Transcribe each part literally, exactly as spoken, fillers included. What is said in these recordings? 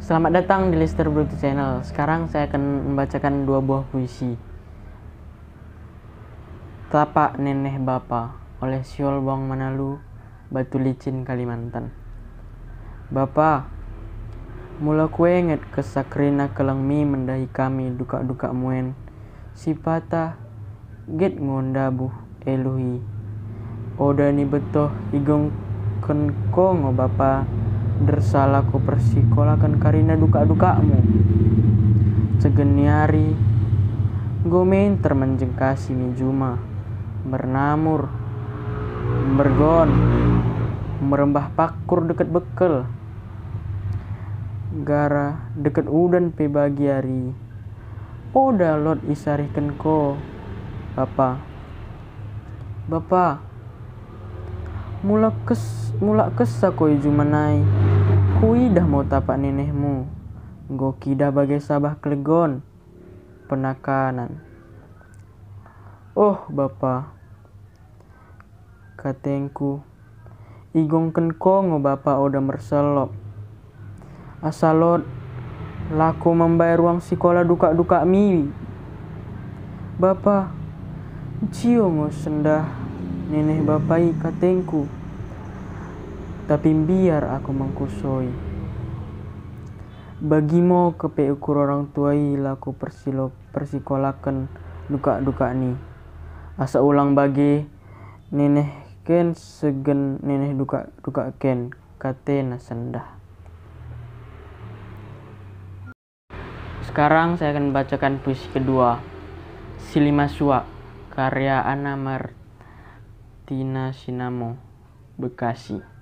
Selamat datang di Lester Beauty Channel. Sekarang saya akan membacakan dua buah puisi. Tapak Neneh Bapa, oleh Siol Bawang Manalu, Batu Licin, Kalimantan. Bapa, mula kuenget kessa kerina kelleng mi mendahi kami dukak-dukakmu en, sipata get ngo ndabuh eluh i. Oda ni bettoh igongken ko ngo bapa ndersa lako persikolaken karina dukak-dukakmu. Cegen ni ari, enggo menter menjengkasi mi juma, mernamur, mergon, merembah pakkur dekket bekkel, gara dekket udan pe bagi ari. Oda lot isarihken ko, Bapa. Bapa, mula kes-, mula kessa ko i juma nai, kuidah mo tapak nenehmu, enggo kidah bage sabah kelegon, penakanan. Oh, Bapa, katengku, igongken ko ngo bapa oda mersellop. Asa lot lako membayar uang sikola dukak-dukak mi. Bapa, ncio ngo sendah neneh bapa i katengku. Tapi mbiar aku mengkusoi. Bagi mo kepe ukur orang tua i lako persilo-, persikolaken dukak-dukak ni. Asa ulang bage nenehken segen neneh dukak-dukakken, katena sendah. Sekarang saya akan membacakan puisi kedua, Si Lima Suak, karya Anna Martina Sinamo, Bekasi.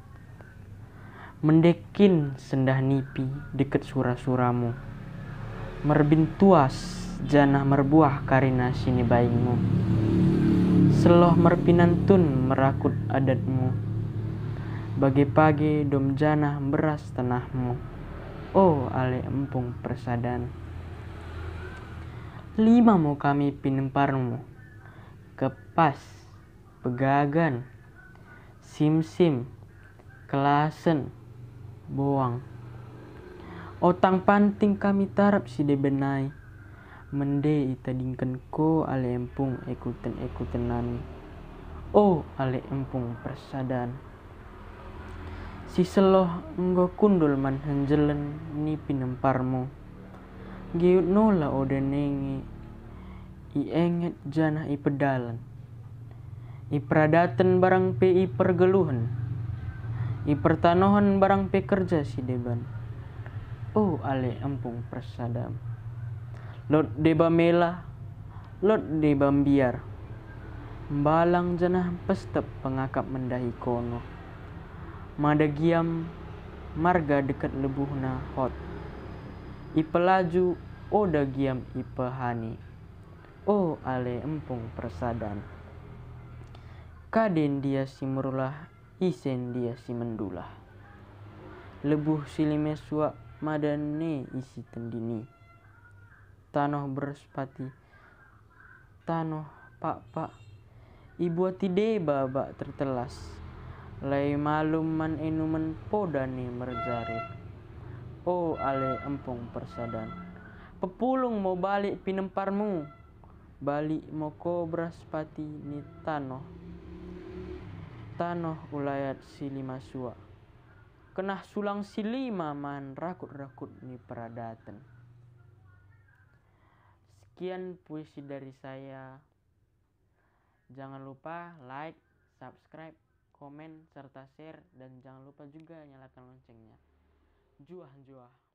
Mende kin sendah nipi dekket sura-suramu, merbin tuas janah merbuah karina sinibaingmu. Selloh merpinantun merakut adatmu, bage page dom janah mberas tenahmu, o ale empung persadan. Lima mo kami pinemparmu, kepas, pegagan, simsim, kelasen, boang. Otang panting kami tarap sideben nai, mende itadingken ko ale empung ekuten-ekuten nami. O ale empung persadan. Si selloh enggo kundul man henjellen ni pinemparmu. Nggeut nola oda nenge ienget janah ipedalen. Iperadaten barang pe ipergeluhen. Ipertanohen barang pe kerja sideban. O ale empung persadam. Lot deba mela, lot deba mbiar. Mbalang janah mpestep pengakap mendahi kono. Mada giam marga dekket lebuhna hot. Ipelaju oda giam ipehani. O ale empung persadan. Kade ndia si merulah, ise ndia si mendulah. Lebuh si lime suak mada ne isi tendini. Tanoh berespati, tanoh pakpak, ibuati deba bak tertelas, lai malum man enumen poda ni merjarit. O ale empung persadan, pepulung mo balik pinemparmu, balik mo ko berespati ni tanoh, tanoh ulayat si lima suak. Kenah sulang si lima man rakut-rakut ni peradaten. Sekian puisi dari saya. Jangan lupa like, subscribe, komen, serta share, dan jangan lupa juga nyalakan loncengnya. Njuah-njuah.